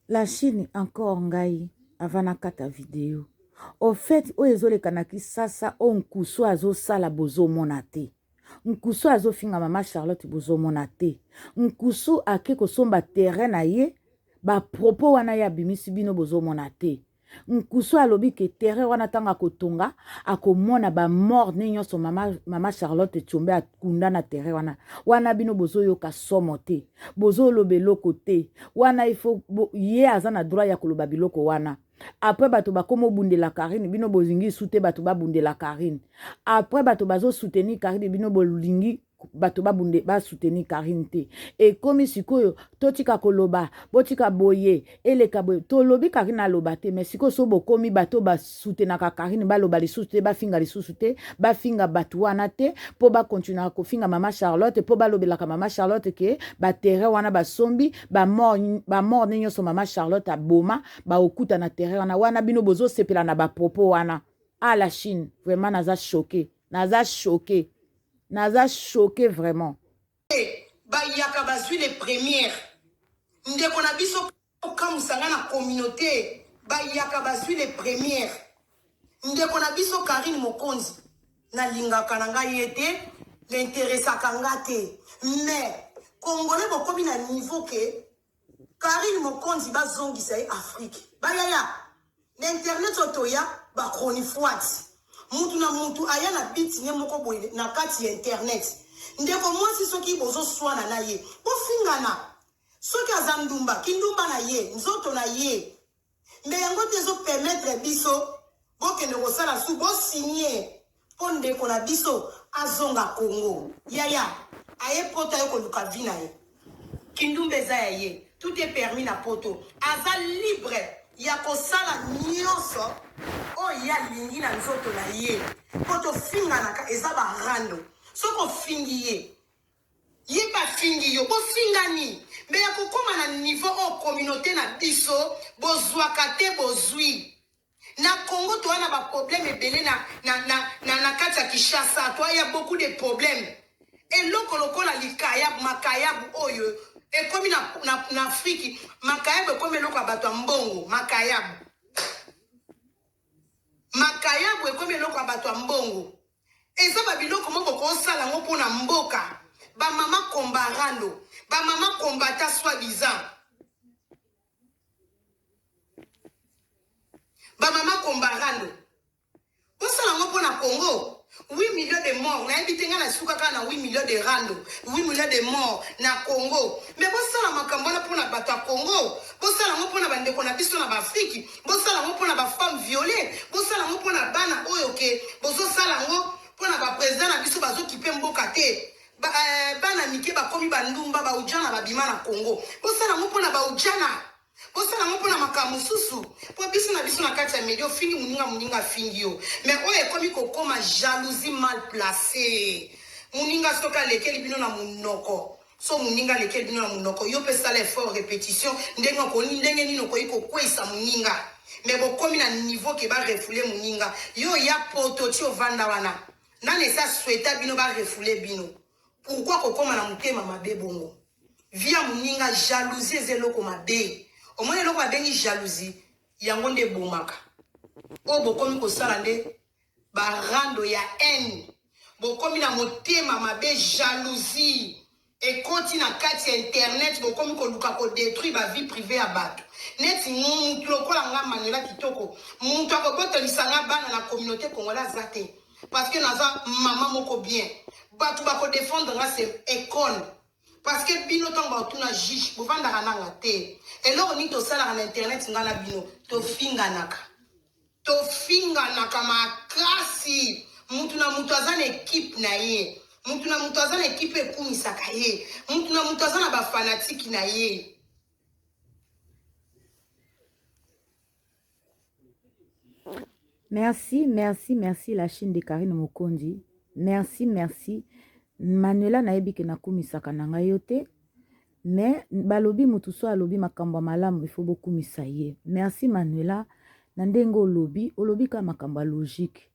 La Chine encore ngai avant nakata video. Au fait oyo ezoleka na Kisasa oyo nkusu azosala bozomona te. Nkusu azofinga mama Charlotte bozomona te. Nkusu ake kosomba terrain na ye ba propos wana ye abimisi bino bozomona te. Nkusu alobi ke terrain wana ntango akotonga akomona ba mort ne nyonso mama, mama Charlotte Tshombe akunda na terrain wana. Wana bino bozoyoka somo te, bozoloba eloko te wana il faut bo, ye aza na droit ya koloba biloko wana. Après bato bakoma obundela Carine, bino bolingi su te bato babundela Carine. Après bato bazo soutenir Carine, bino bolingi bato babunde basoutenir Carine te. Ekomi sikoyo totika koloba, botika boye, eleka boye. Tolobi Carine aloba te, mais sikoyo so bokomi bato basoutenaka Carine baloba lisusu te, bafinga lisusu te, bafinga bato wana te mpo bakontinuaka kofinga mama Charlotte, mpo balobelaka mama Charlotte ke ba terrain wana basombi, ba mort ne nyonso mama Charlotte aboma, baokuta na terrain wana. Wana bino bozosepela na ba propos wana. Ah la Chine, vraiment naza choqué, naza choqué, naza choqué vraiment. Bayaka bazui les premières ndeko na biso okamusa nga na communaute bayaka bazui les premières ndeko na biso Carine Mokonzi nalingaka na nga ye te n'interessaka nga te mais congolais bokomi na niveau ke Carine mokonzi ba zongisa ye Afrique ba yaya na internet oyo toya ba chronifuati mutu na mutu aya na but ne moko boye na kati ya internet ndeko mwasi soki bozo swana na ye bofingana soki aza ndumba kindumba na ye nzoto na ye Mais yango te ezo permettre biso bokende kosala su bo signer po ndeko na biso azonga Congo. Yaya aye poto aye koluka vie na ye. Kindumba eza ya ye. Tout est permis na poto. Aza libre ya kosala nionso oyo ye alingi na nzoto na ye. Po tofinganaka eza ba rando. Soki ofingi ye Ye pe afingi yo bofingani mais ya kokoma na niveau oyo communaute na biso bozuaka te bozui na Congo toa na ba problème ebele na na na na, na kati ya Kinshasa toa ya beaucoup de problème eloko lokola likayabu makayabu oyo ekomi na, na, na Afriki makayabu ekomi eloko ya bato ya mbongo makayabu makayabu ekomi eloko ya bato ya mbongo Eza ba biloko moko bokosala ngo pona mboka ba mama combarando ba mama combata soit disant ba mama combarando bosala ngo pona Congo 8 millions de morts nayebi te ngai nasuka kaka na 8 millions de rando 8 millions de morts na Congo mais bosala makambo wana pona bato ya Congo bosala yango pona bandeko na biso na baafriki Bosala yango pona ba femmes violees, bosala yango pona bana oyo ke bozosala yango pona ba president na biso bazo kipe mboka te. Ba, eh, bana mike bakomi ba ndumba ba ujana babima na Congo. Bosala yango pona ba ujana. Bosala yango pona makambo mosusu. Po biso na biso na kati ya media ofingi moninga moninga afingi yo. Mais oyo ekomi kokoma jalousie mal placee. Moninga soki alekeli bino na monoko So muninga alekeli bino na munoko yo pe sala effort repetition ndenge okoni ndenge nini okoki kokweyisa muninga mais bokomi na niveau ke ba refoule muninga yo oya poto ti ovanda wana nani esi asouhaita bino ba refoule bino pourquoi kokoma na motema mabe bongo vie ya muninga jalousie eza eloko mabe omoni eloko babengi jalousie yango nde ebomaka oyo bokomi kosala nde Ba rando ya haine bokomi na motema mabe jalousie ekoti na kati ya internet bokomi koluka ko detruire ba vie privee ya batu neti mutu lokola nga Manuela kitoko mutu akobotolisa nga bana na communaute congolais aza te parce que naza maman moko bien batu bako defendre nga c'est ecole parce que bino ntango bakotuna juge bovandaka nanga te eloko nini tosalaka na internet nga na bino tofinganaka Tofinganaka makasi mutu na mutu aza na equipe na ye mutu na mutu aza na equipe ekumisaka ye mutu na mutu aza na ba fanatique na ye. Merci, merci, merci la chaîne de Karine Mokonzi. Merci, merci. Manuela nayebi ke nakumisaka na ngai yo te. Mais balobi mutu so alobi makambo ya malamu il faut bokumisa ye. Merci Manuela na ndenge olobi, olobi kaka makambo ya logique.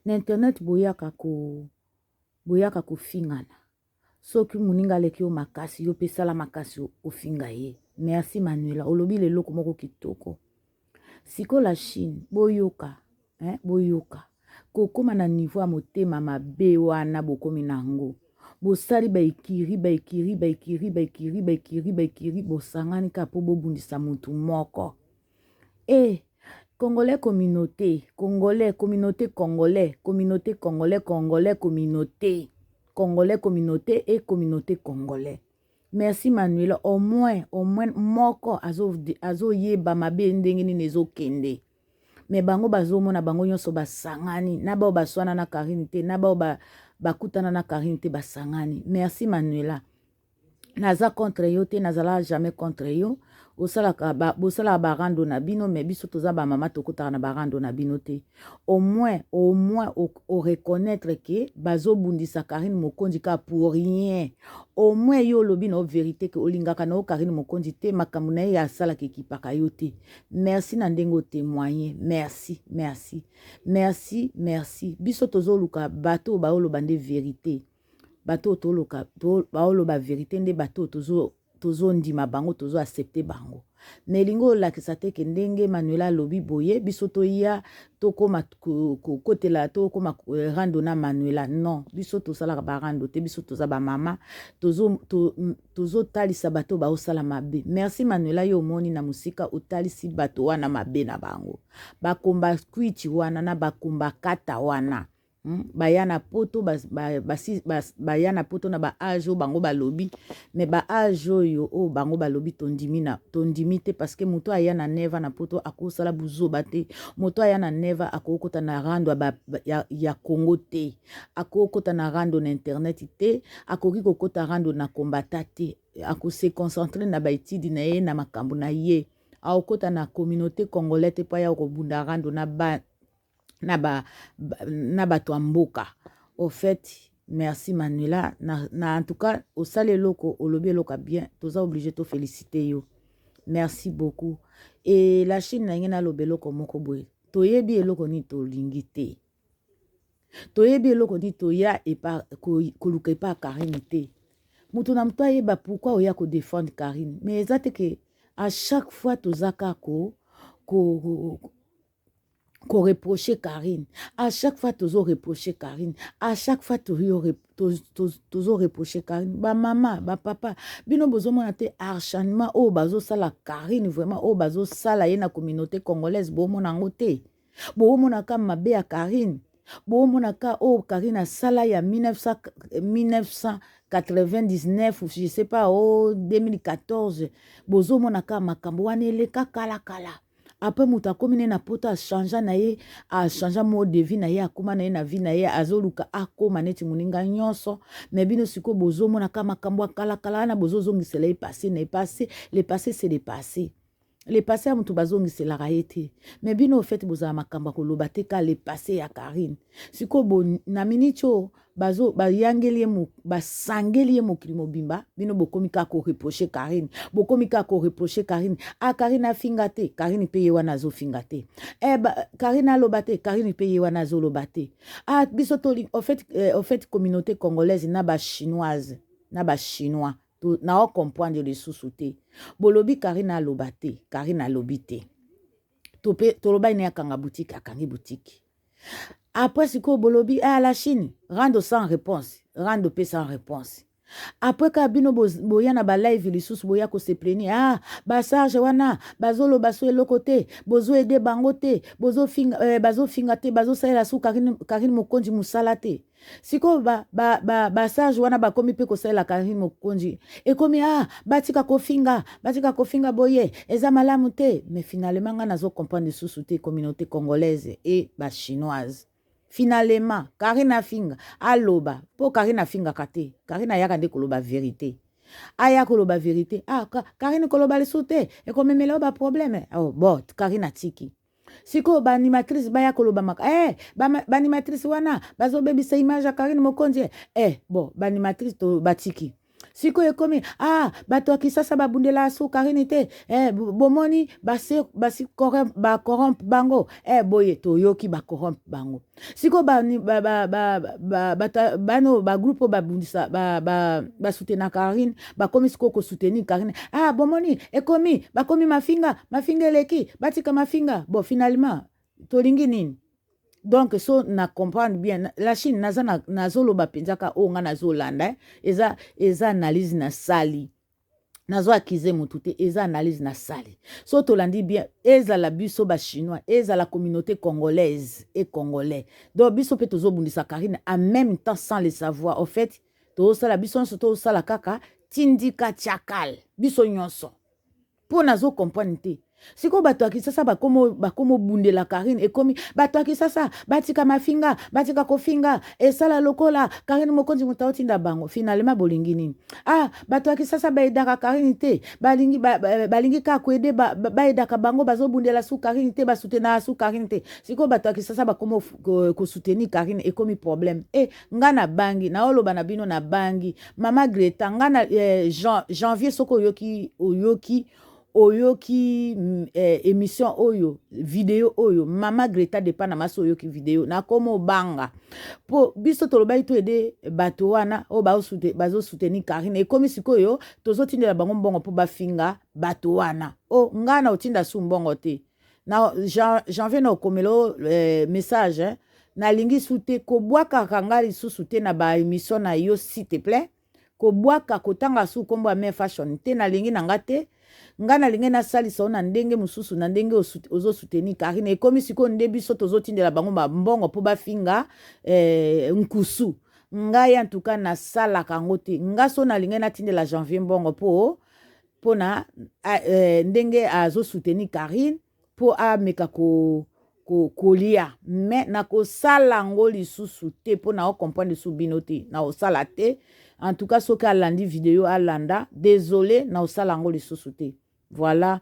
Na internet boyaka ko boyaka kofingana. Soki moninga aleki yo makasi, yo pe sala makasi ofinga ye. Merci Manuela, olobi leloko moko kitoko. Sikoyo la Chine, boyoka, hein, boyoka. Kokoma na niveau ya motema mabe wana bokomi na yango. Bosali ba ekiri, ba ekiri, ba ekiri, ba ekiri, ba ekiri, ba ekiri, bosangani kaka mpo bobundisa mutu moko. Eh, Congolais communauté, Congolais, communauté congolais, communauté congolais, congolais communauté, congolais communauté et communauté congolais. Merci Manuela, au moins, au moins moko azo azoyeba mabe ndenge nini ezokende. Mais bango bazomona bango nyonso basangani na bao baswana na Karine te, na bao ba, bakutana na Karine te basangani. Merci Manuela. Naza contre yo te, nazala jamais contre yo. Osalaka ba, bosalaka ba rando na bino, mais biso toza ba mama tokotaka na ba rando na bino te. Au moins, au moins o, o reconnaître que bazobundisa Karine Mokonzi ka pour rien. Au moins yo olobi na vérité que olingaka na Karine Mokonzi te, makambo na ye asalaka ekipaka yo te. Merci na ndenge o témoigner. Merci, merci. Merci, merci. Biso tozoluka bato baoloba nde vérité. Bato toloka to baoloba vérité nde bato tozo tozondima bango, tozo accepter bango. Mais elingi olakisa te ke ndenge Manuela alobi boye biso toya tokoma kokotela tokoma rando na Manuela. Non, biso tosalaka ba rando te, biso toza ba mama, tozotalisa bato baosala mabe. Merci Manuela, yo omoni na mosika otalisi bato wana mabe na bango, bakomba kwiti wana na bakomba kata wana. Baya na poto baya ba, ba, ba, ba na poto na ba age oyo bango balobi, mais ba age oyo oyo bango balobi tondimi na tondimi te, parce que moto aya na neva na poto akosala buzoba te, moto aya na neva akokota na rando ya, ya, ya Congo te, akokota na rando na internet te, akoki kokota rando na kombata te, akose concentrer na ba étude na ye na makambo na ye, akokota na communauté congolais te mpo aya kobunda rando na ba na ba na bato ya mboka. Au fait, merci Manuela na, na en tout cas osali eloko, olobi eloko ya bien, toza obligé to féliciter yo. Merci beaucoup. Et la Chine, na ngai naloba eloko moko boye, toyebi eloko nini tolingi te, toyebi eloko nini toya epa koluka epa Karine te. Moto na moto ayeba pourquoi oya kodefendre Karine, mais eza te ke à chaque fois toza kaka ko, ko koreproche Karine. À chaque fois tozo reproche Karine, à chaque fois tozo reproche Karine. Bamama, bapapa, bino bozomona te acharnement oyo bazosala Karine, vraiment oyo bazosala ye na communauté congolaise, bomona yango te? Bomonaka mabe ya Karine, bomonaka oyo Karine asala ya 1999, je sais pas, o 2014. Bozomonaka makambo wana eleka kalakala. Après moto akomi ne na poto, achangea na ye, achangea mode de vie na ye, akóma na ye na vie na ye, azoluka akóma neti moninga nyonso. Mais bino sikoyo bozomonaka makambo ya kalakala wana, bozozongisela ye passé na ye. Passé, le passé c'est le passé. Le passé ya moto bazongiselaka ye te. Mais bino au fait bozala makambo ya koloba te, ka le passé ya Karine. Sikoyo na miniti oyo bazo bayangeli ye, basangeli ye mokili mobimba, bino bokomi kaka koreproche Karine, bokomi kaka koreproche Karine. Ah, Karine afinga te, Karine mpe ye wana azofinga te. Eh, ba, Karine aloba te, Karine mpe ye wana azoloba te. Ah, biso toli au fait, eh, au fait communauté congolaise na bachinoise na bachinois na ocomprendre lisusu te. Bolobi Karine aloba te, Karine alobi te, toloba ine akanga boutique, akangi boutique. Après sikoyo bolobi ah, la Chine rando sans réponse, rando mpe sans réponse. Après kaka bino boya na balive lisusu, boya kose plaindre: ah, basarge wana bazoloba so eloko te, bozoaider bango te, bozofinga, eh, bazofinga te, bazosalela su Karine, Karine Mokonzi mosala te. Sikoyo basarge ba, ba, ba wana bakomi mpe kosalela Karine Mokonzi, ekomi ah, batika kofinga, batika kofinga boye eza malamu te. Mais finalement ngai nazocomprendre lisusu te communauté congolaise e bachinoise. Finalement Karine afinga, aloba, mpo Karine afingaka te, Karine ayaka nde koloba vérité, aya koloba vérité. Ah, Karine koloba lisusu te, ekomemela yo baproblème. Oh, bon, Karine atiki. Sikoyo baanimatrice baya koloba maka, eh, baanimatrice wana bazobebisa image ya Karine Mokonzi. Eh, bon, baanimatrice to batiki. Sikoyo ekomi ah, bato ya Kisasa babundela su Karine te eh, bomoni basi, basi bacorrompe bango eh, boye toyoki bacorrompe bango. Sikoyo bano ba, ba, ba, ba, ba, ba, bagroupe oyo babundisa basutena ba, ba Karine, bakomi sikoyo kosoutenir Karine. Ah, bomoni ekomi bakomi mafinga, mafinga eleki, batika mafinga. Bon, finalement tolingi nini? Donc so na comprendre bien la Chine, naza nazoloba mpenza ka oyo nga nazolanda eh? Eza, eza analyse nasali, nazo accuser motu te, eza analyse nasali. So tolandi bien, ezala biso Bachinois, ezala communauté congolaise et congolais, donc biso mpe tozobundisa Karine en même temps sans le savoir. Au fait, tozosala biso nyonso, tozosala kaka tindika tiakal biso nyonso, mpo nazocomprendre te. Sikoyo bato ya Kisasa bakomobundela Karine, ekomi bato ya Kisasa batika mafinga, batika kofinga, esala lokola Karine Mokonzi moto aotinda bango. Finalement bolingi nini? Ah, bato ya Kisasa baaidaka Karine te, balingi balingi kaka koaider, baaidaka bango, bazobundela su Karine te, basoutenaka su Karine te. Sikoyo bato ya Kisasa bakomi kosoutenir Karine, ekomi problème. E nga na bangi, naoloba na bino, na bangi mama Greta. Nga na janvier, soki oyoki, oyoki, oyoki émission oyo, video oyo, mama Greta depa na masi, oyoki video, nakoma obanga, mpo biso tolobaki toaider bato wana oyo bazosoutenir Karine. Ekomi sikoyo tozotindela bango mbongo mpo bafinga bato wana. O ngai na otinda su mbongo te na janvier, na okomela message eh? Nalingi su te kobwakaka ngai lisusu te na baémission na yo, s'il te plaît. Kobwaka, kotanga su nkombo ya Mare Fashion te, nalingi na nga te. Ngai nalingi nasalisa yo na ndenge mosusu, na ndenge ozosoutenir Karine. Ekomi sikoyo nde biso tozotindela bango bambongo mpo bafinga nkusu. Ngai antuka nasalaka yango te. Nga so nalingi natindela Janvier mbongo mpo mpona ndenge azosoutenir Karine, mpo ameka ko kolia, me nakosala yango lisusu te, mpo na ocomprendre lisusu bino te. Nakosala te. En tout cas, soki alandi video, alanda, désolé, naosala yango lisusu te. Voilà,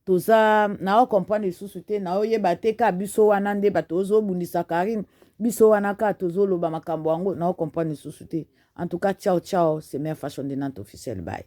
toza naocomprendre lisusu te, naoyeba te. Ka biso wana nde bato ozobundisa Karine, biso wana kaka tozoloba makambo yango, naocomprendre lisusu te. En tout cas, ciao ciao, c'est Mare Fashion de Nantes officiel, bye.